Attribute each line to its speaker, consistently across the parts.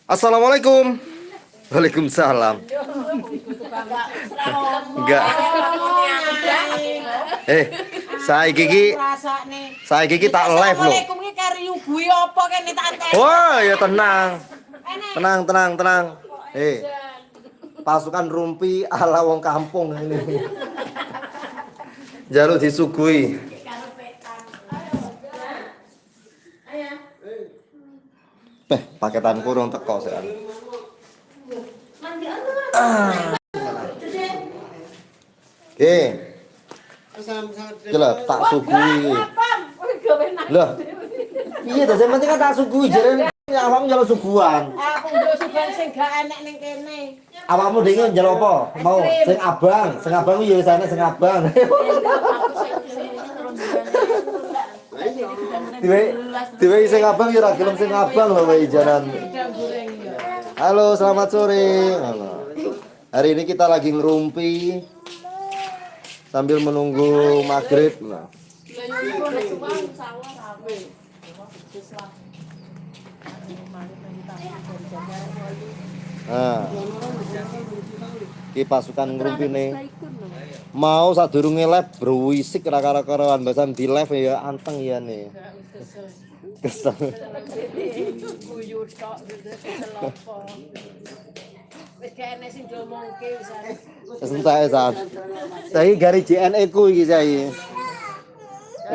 Speaker 1: Assalamualaikum. Waalaikumsalam. Enggak. Eh, saiki iki saiki iki tak live lho.
Speaker 2: Assalamualaikum ki kari nyuguhi apa kene tak antek.
Speaker 1: Wah, ya tenang. Tenang, tenang, tenang. Eh. Pasukan rumpi ala wong kampung ini. Jaluk disuguhi. Beh, paketanku urung teko sik. Ah. Oke. Iki lho, tak suguhi. Loh. Iya, ta sing penting kan tak suguhi jere awakmu njaluk suguhan.
Speaker 2: Aku njaluk suguhan sing gak enek ning kene.
Speaker 1: Awakmu dhewe njaluk apa? Mau sing abang kuwi ya wis enek sing abang. Diwe diwe sing abang ya ora gelem sing abang lho wae jaran. Halo, selamat sore. Halo. Hari ini kita lagi ngerumpi sambil menunggu maghrib. Nah. Nah. Ki pasukan ngrumpine. Mau sadurunge live berisik ra karo-karoan basan di live ya anteng ya nih. Kesel.
Speaker 2: Guyu tok kesel apa. Wis gak enek sing diomongke wis.
Speaker 1: Wis entek san. Saiki gari JNE ku iki saiki.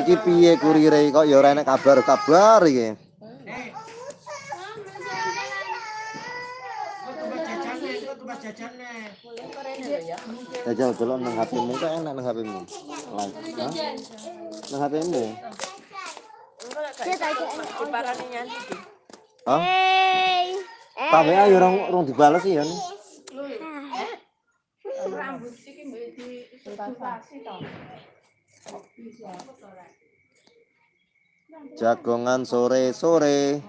Speaker 1: Iki piye kurire kok ya ora enek kabar-kabar iki. Jajal delok nang HP-mu kok enak nang HP-mu. Live. Hah? Nang HP-mu. Hah?
Speaker 3: Hey.
Speaker 1: Tak WA ya urung urung dibales ya.
Speaker 2: Rambut iki mbok di to.
Speaker 1: Jagongan sore-sore.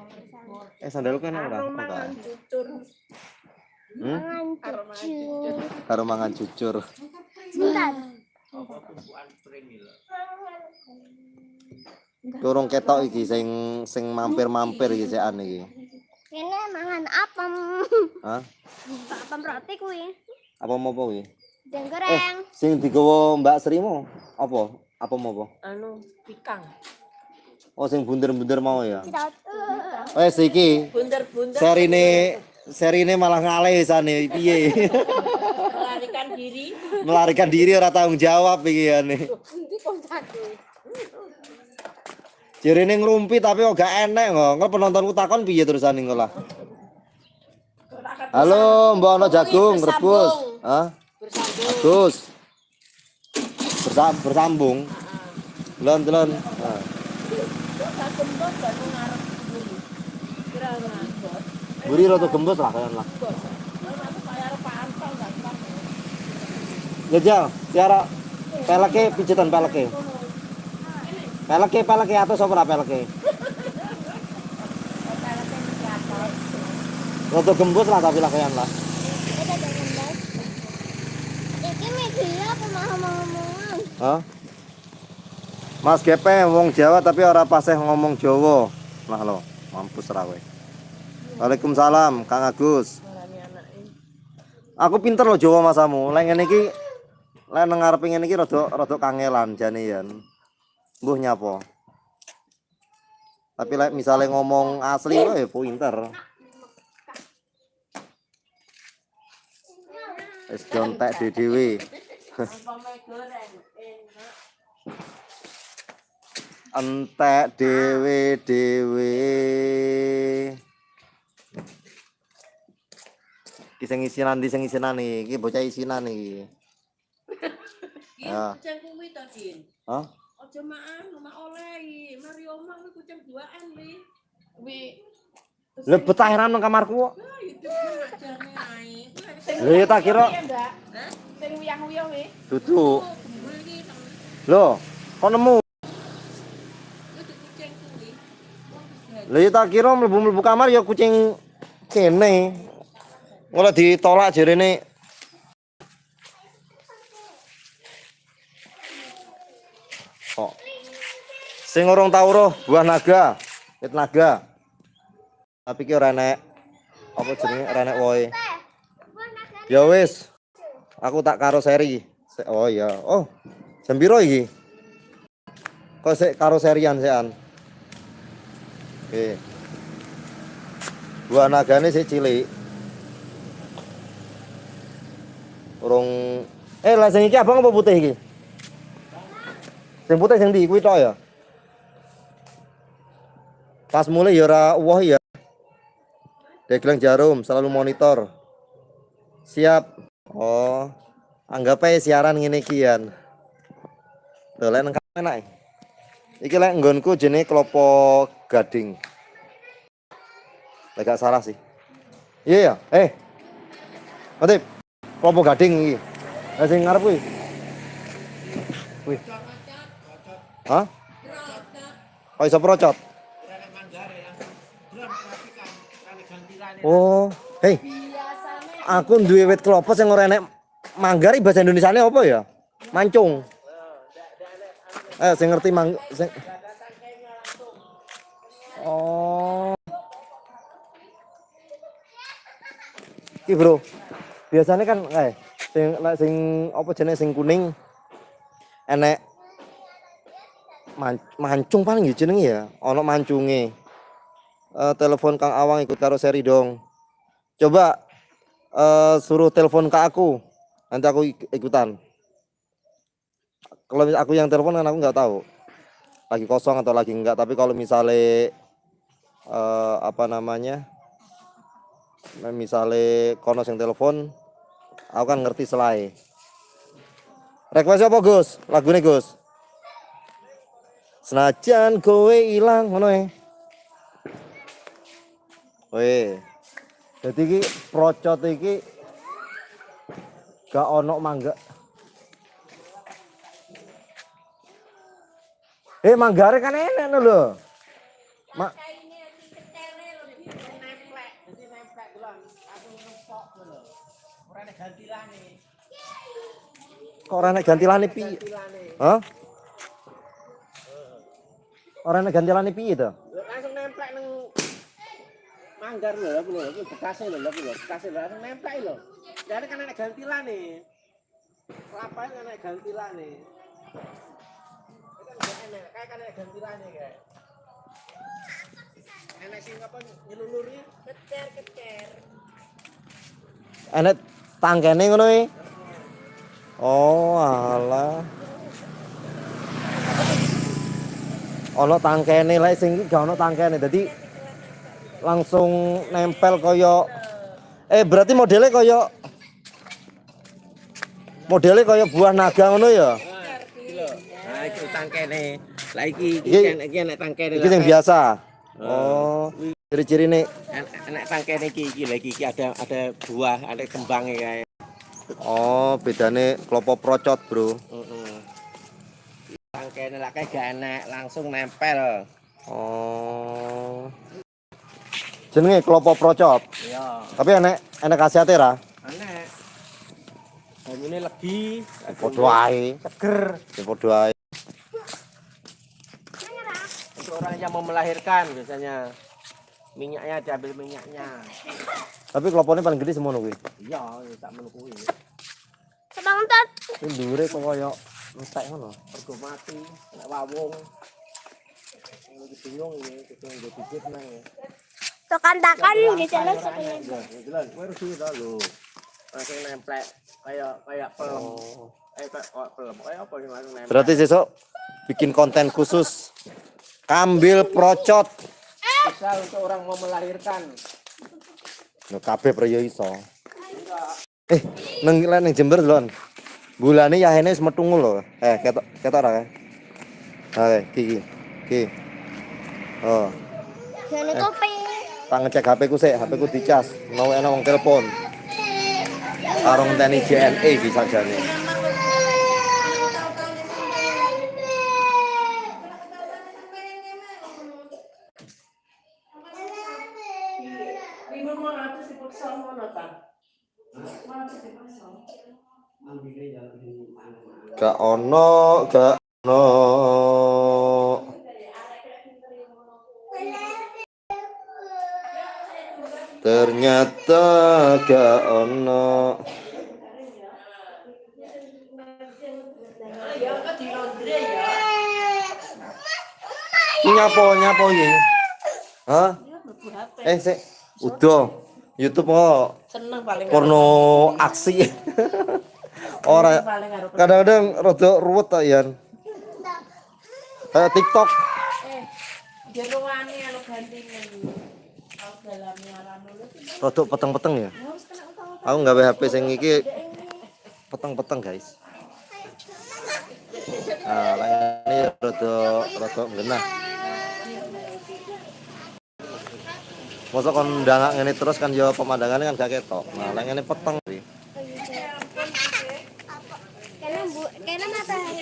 Speaker 1: Eh sandalku enak ora? Enggak. Hmm?
Speaker 3: Mangan cucu.
Speaker 1: Karo mangan cucur.
Speaker 3: Sebentar.
Speaker 1: Durung ketok iki sing sing mampir-mampir iki sekan iki.
Speaker 3: Kene mangan apem.
Speaker 1: Hah?
Speaker 3: Apem roti kuwi.
Speaker 1: Apa mau apa kuwi?
Speaker 3: Dan goreng.
Speaker 1: Sing digawa Mbak Sri mau apa? Apa mau apa?
Speaker 2: Anu pikang.
Speaker 1: Oh sing bunder-bunder mau ya.
Speaker 3: Kita
Speaker 1: Wes iki
Speaker 2: Bunder-bunder
Speaker 1: serine serine malah ngalih sane piye?
Speaker 2: melarikan diri.
Speaker 1: Melarikan diri ora tanggung jawab iki ya nih.
Speaker 2: Endi kontake?
Speaker 1: Jarene ngrumpi tapi kok gak enek kok. Engko penontonku takon piye terusane engko lah. Halo, Mbak ono jagung rebus. Hah?
Speaker 2: Bersambung.
Speaker 1: Agus. Bersambung. Lon lon. Nah. Buri rada gembos lah kayan lah. Jajal, tiara peleke pijetan peleke. Peleke peleke atus apa ora peleke? Rada gembos lah tapi lah kayan lah.
Speaker 3: Kita ada gembos. Iki media apa mau ngomong-ngomongan?
Speaker 1: Hah? Mas Gepe wong Jawa tapi ora paseh ngomong Jawa. Nah lo, mampus ra kowe. Waalaikumsalam, Kang Agus. Aku pinter lo Jawa masamu. Lek ngene iki lek nang ngarepe ngene iki rada rada kangelan jane yen. Mbuh nyapa. Tapi lek misale ngomong asli kok ya pinter. Wis jontek dhewe. Entek dhewe-dhewe. Iki sing isinan ndi sing isinan iki? Iki bocah isinan iki. Ya.
Speaker 2: Kucing kuwi to, Din.
Speaker 1: Hah?
Speaker 2: Aja maan, omah oleh. Mari omah kuwi kucing duaan kuwi. Kuwi
Speaker 1: Lah betah heran nang kamarku kok.
Speaker 2: itu ajane ae.
Speaker 1: Lha ya tak kira
Speaker 2: Sing wiyang-wiyang kuwi.
Speaker 1: duduk. Lho, kok nemu?
Speaker 2: Kucing kuwi.
Speaker 1: Lha ya tak kira mlebu-mlebu kamar ya kucing kene. Ora ditolak jarene. Kok. Sing urung tau roh buah naga. Wit naga. Tapi ki ora enek apa jenenge, ora enek wohe. Ya wis. Aku tak karo seri. Oh iya. Oh. Jam piro iki? Kok sik karo serian sekan? Oke. Buah nagane sik cilik. Urung lah sing iki abang apa putih iki? Sing putih sing ndi kuwi tok ya? Pas mulai ya ora woh ya. Deglang Jarum selalu monitor. Siap. Oh, anggap aja siaran ngene iki yan. Tuh, lek nang enak. Iki lek nggonku jenenge klopo gading. Lek gak salah sih. Iya ya, eh. Otip, klopo gading iki. Lah sing ngarep kuwi. Kuwi. Hah? Kok iso procot? Oh, hei. Aku duwe wit klopo sing ora enek manggar, iki bahasa Indonesiane apa ya? Mancung. Eh, sing ngerti mang sing. Oh. Iki, Bro. Biasanya kan sing lek sing apa jenenge sing kuning enek mancung paling ya jenenge ya, ana mancunge. Telepon Kang Awang ikut karo seri dong. Coba suruh telepon ke aku. Nanti aku ikutan. Kalau aku yang telepon kan aku nggak tahu lagi kosong atau lagi enggak. Tapi kalau misalnya apa namanya, misalnya kono sing telepon, aku kan ngerti selai. Request apa, Gus? Lagune, Gus? Senajan kowe ilang ngono e. Weh. Dadi iki procot iki gak ono mangga. Eh, manggare kan enak no lho. Ma
Speaker 4: Jadi nemplek delok aku nempok lho. Ora enek gantilane.
Speaker 1: Kok ora enek gantilane piye?
Speaker 4: Gantilane.
Speaker 1: Hah? Ora enek gantilane piye to?
Speaker 4: Lho, langsung nemplek nang manggar lho, aku lho, aku bekase lho, aku lho, bekase lho, langsung nemplek lho. Jare kan enek gantilane. Kelapane kan enek gantilane. Itu kan gak enek, kayak kan enek gantilane kayak. Enek sing apa nyeluluri
Speaker 2: Kecer-kecer.
Speaker 1: Enek tangkene ngono e. Oh, alah. Ono tangkene, lek sing iki gak ono tangkene. Dadi langsung nempel kaya berarti modelnya kaya buah naga ngono ya.
Speaker 4: Iki lho. Nah, iki tangkene. Lah iki iki
Speaker 1: Iki-
Speaker 4: enek iki enek tangkene.
Speaker 1: Iki sing biasa. Oh, ciri-cirine
Speaker 4: Enek tangkene iki iki lho, iki iki ada buah, ada kembangnya kae.
Speaker 1: Oh, bedane klopo procot, Bro.
Speaker 4: Heeh. Tangkene lah kae gak enek, langsung nempel.
Speaker 1: Oh. Jenenge klopo procot.
Speaker 4: Iya.
Speaker 1: Tapi enek enek khasiate ra?
Speaker 4: Enek. Banyune legi,
Speaker 1: Padha ae.
Speaker 4: Seger.
Speaker 1: Ya padha ae.
Speaker 4: Untuk orang yang mau melahirkan biasanya minyaknya diambil minyaknya.
Speaker 1: Tapi klopone paling gede semono kuwi.
Speaker 4: Iya, ya tak menu kuwi.
Speaker 3: Sebang tot.
Speaker 1: Ini dhuwure kok kaya entek ngono.
Speaker 4: Mergo mati, nek wawung. Iki bingung iki, kudu nggo bibit nang.
Speaker 3: Tekan-tekan gitu loh sebenarnya.
Speaker 4: Lho, jelas, kowe harus duwe to lho. Langsung nemplek kayak kayak pelem. Eh, kayak kok pelem. Kayak apa sing langsung nempel.
Speaker 1: Berarti besok bikin konten khusus kambil procot.
Speaker 4: Bisa untuk orang mau melahirkan.
Speaker 1: Lho, kabeh pre yo iso. Eh, nang lek nang Jember lho. Gulane yahene wis metu lho. Eh, ketok ketok ora kae? Ha, iki iki. Iki. Oh,
Speaker 3: Jane kopi.
Speaker 1: Tak ngecek HP ku sik, HP ku dicas. Mau enak wong telepon. Karo ngenteni JNE iki sajane.
Speaker 2: Lima mau ratus dipaksa ngono ta? Mau dipaksa.
Speaker 1: Gak ono, gak ono. Ternyata gak ono.
Speaker 2: Ya kok di laundry ya.
Speaker 1: Iki nyapo nyapo iki? Hah? Eh, sik. Udah. YouTube kok
Speaker 2: Seneng paling
Speaker 1: porno aksi. Ora kadang-kadang rada ruwet ta Yan. Kayak TikTok.
Speaker 2: Eh, jeroane anu gantine. Kalau dalamnya anu lho.
Speaker 1: Rada peteng-peteng ya. Aku nggawe HP sing iki peteng-peteng, guys. Nah, lah ini rada rada nggenah. Masa kon ndangak ngene terus kan ya pemandangannya kan gak ketok. Nah, lah ngene peteng iki.
Speaker 3: Karena bu, karena matahari.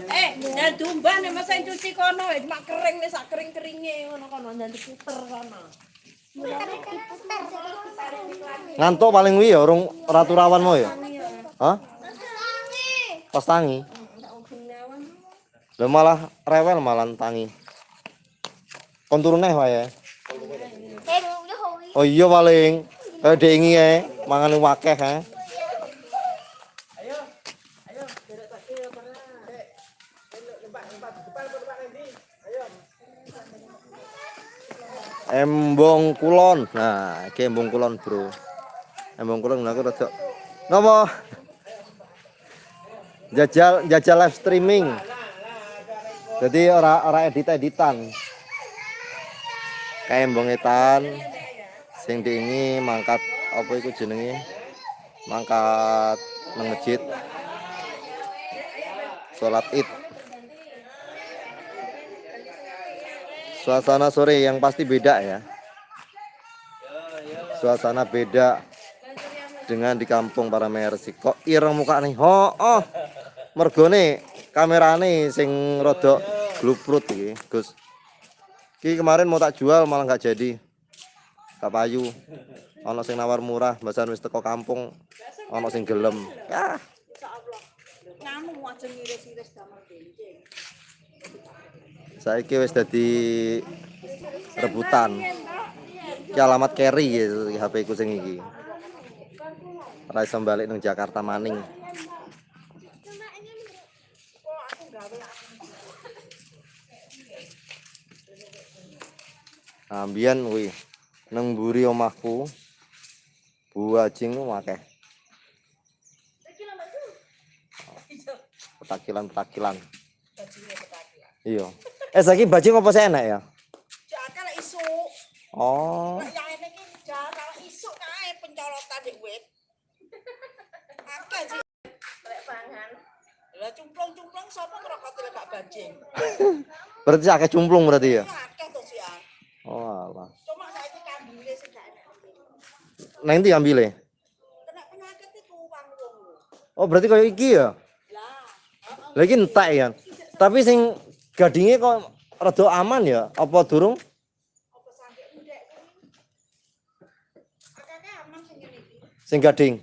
Speaker 2: Eh, dan dumbah nek masa cuci kono, eh, cuma kering nek sak kering-keringe ngono kono ndan diputer kono.
Speaker 3: Diputar.
Speaker 1: Ngantuk paling kuwi ya urung ratu rawan mau ya. Hah? Pas tangi. Lah malah rewel malah tangi. Kon turu neh wae.
Speaker 3: Eh, udah hobi.
Speaker 1: Oh iya paling. Eh dengi e mangan wakeh he.
Speaker 4: Ayo. Ayo, derek tak kira pernah. Numpak numpak di depan apa numpak nanti? Ayo.
Speaker 1: Embong Kulon. Nah, iki Embong Kulon, Bro. Embong Kulon aku rada. Napa? Jajal jajal live streaming. Jadi ora ora edit-editan. Kayak embong etan sing diingi mangkat apa iku jenenge? Mangkat nang masjid. Salat Id. Suasana sore yang pasti beda ya. Suasana beda dengan di kampung para mersi. Kok ireng muka nih? Oh, oh. Mergone kamerane sing rada gluprut iki, Gus. Iki kemarin mau tak jual malah nggak jadi. Gak payu. Ono sing nawar murah, bahasan wis teko kampung, ono sing gelem. Ah,
Speaker 2: Nganu aja ngiris-iris damar benjing.
Speaker 1: saiki wis dadi rebutan. Iki alamat carry gitu HP ku sing iki. Ora iso balik nang Jakarta maning. Nah, mbiyen kuwi nang mburi omahku buajing ku akeh. Petakilan-petakilan. Iya. Eh saiki bajing apa sih enak ya?
Speaker 5: Jaka lek isuk.
Speaker 1: Oh.
Speaker 5: Lek yang ini iki jaka lek isuk kae pencolotan di wit. Akeh sih.
Speaker 2: Lek pangan.
Speaker 5: Lah cumplung-cumplung sapa ngrokok lek gak bajing?
Speaker 1: Berarti akeh cumplung berarti ya?
Speaker 5: Akeh to sih ah.
Speaker 1: Oh alah.
Speaker 5: Cuma saiki kambile sing gak enak.
Speaker 1: Nang ndi ambile?
Speaker 5: Kena penyakit iku wong wong lho.
Speaker 1: Oh berarti koyo iki ya?
Speaker 5: Lah, heeh.
Speaker 1: Lah iki entek ya. Tapi sing gadinge kok rada aman ya? Apa durung?
Speaker 5: Apa sampe ndek kuwi? Akeh aman sing ngene iki.
Speaker 1: Sing gading.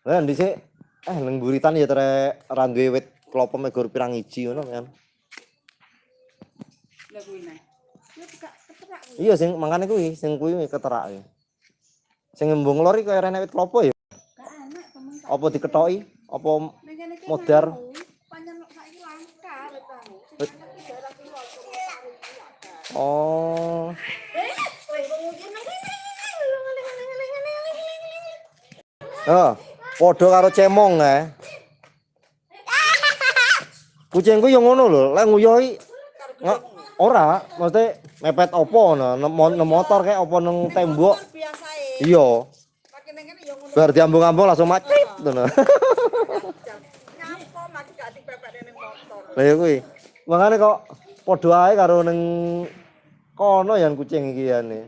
Speaker 1: Lah dhisik eh nang buritan ya trek ra duwe wit klopo mek gur pirang iji ngono kan.
Speaker 5: Lah kuwi neh. Ya buka keterak kuwi.
Speaker 1: Iya sing mangkane kuwi, sing kuwi keterak kuwi. Sing embung lor iki kaya rene wit klopo ya.
Speaker 5: Gak enak temen tak.
Speaker 1: Apa diketoki? Apa
Speaker 5: Ning kene iki
Speaker 1: modar?
Speaker 5: nganu, Pancen saiki langka wit anu. Sing enak ki daerah kulon Purwosari iki akeh.
Speaker 1: Oh. Oh, padha karo cemong eh. Kucingku yo ngono lho, lek nguyuhi nggak ora, maksudnya mepet opo ngono, nang motor kayak opo nang tembok.
Speaker 5: Biasae.
Speaker 1: Iya,
Speaker 5: Pakai ning kene ya ngono.
Speaker 1: bar diambung-ambung langsung macet ngono.
Speaker 5: Nyapa mati gak dipepekne ning motor.
Speaker 1: Lah ya kuwi. Makane kok padha ae karo ning kono yang kucing iki yane.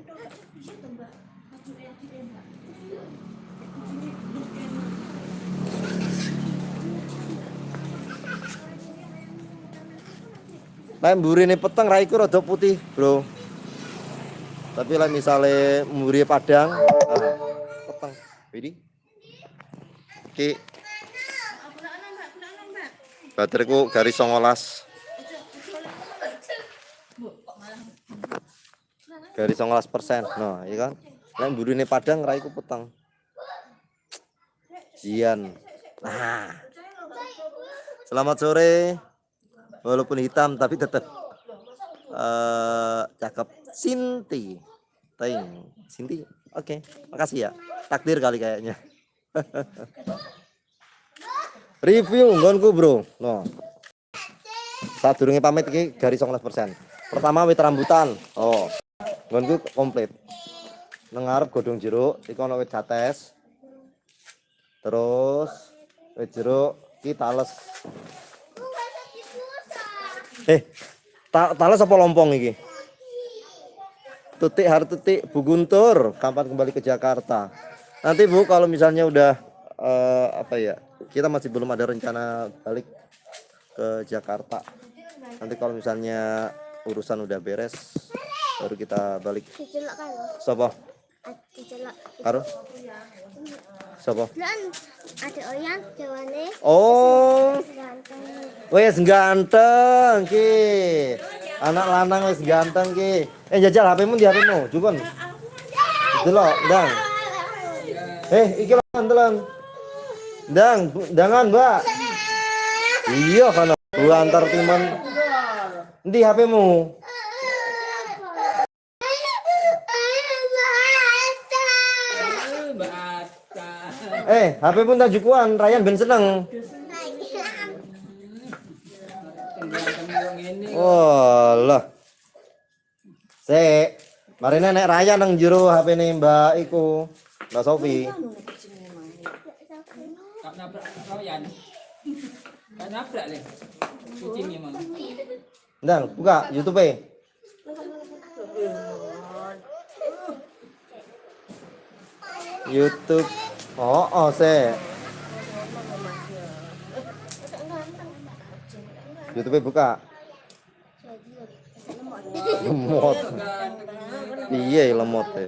Speaker 1: Lek mburine peteng raiku rada putih, Bro. Tapi lek misale mburi padang, ah, peteng. Widih. Iki bateraiku garis 19. Dari 19%. Nah, iya kan? Nek mburine padang raiku peteng. Jian. Nah. Selamat sore. Walaupun hitam tapi tetap cakep. Sinti. Ting. Sinti. Oke, makasih ya. Takdir kali kayaknya. Review nggonku, Bro. No. Sadurunge pamit iki gari 19%. Pertama wit rambutan. Oh. Nggonku komplit. Nang ngarep godhong jeruk, iku ana wit jates. Terus wit jeruk ki tales. Eh, tales apa lompong iki? Tutik Hartutik, Bu Guntur, kapan kembali ke Jakarta? Nanti, Bu, kalau misalnya udah apa ya, kita masih belum ada rencana balik ke Jakarta. Nanti kalau misalnya urusan udah beres, baru kita balik.
Speaker 3: Dicelok kan lho.
Speaker 1: Sopo?
Speaker 3: Dicelok.
Speaker 1: Karo? Sopo?
Speaker 3: Lan ada oyang jawane
Speaker 1: Oh,
Speaker 3: ganteng.
Speaker 1: Wis ganteng ki. Anak lanang wis ganteng ki. Eh, jajal HP-mu di HP-mu, Jukun. Delok, Ndang. Eh, iki lho, delok. Ndang, ndangan, Mbak. Iya kan, gua antar timan. Endi HP-mu?
Speaker 6: Mbak Atta.
Speaker 1: Eh, HP pun tak jukuan, Ryan ben seneng.
Speaker 6: Ganteng wong ini.
Speaker 1: Oh, lah. Sik. Marine nek Ryan nang jero HP-ne Mbak iku, Mbak Sofi.
Speaker 6: Tak nabrak Royan. Tak nabrak le. Kucing emang.
Speaker 1: Ndang, buka YouTube-e. YouTube. Oh, sik. YouTube buka. Lemot. Iya, lemot. E.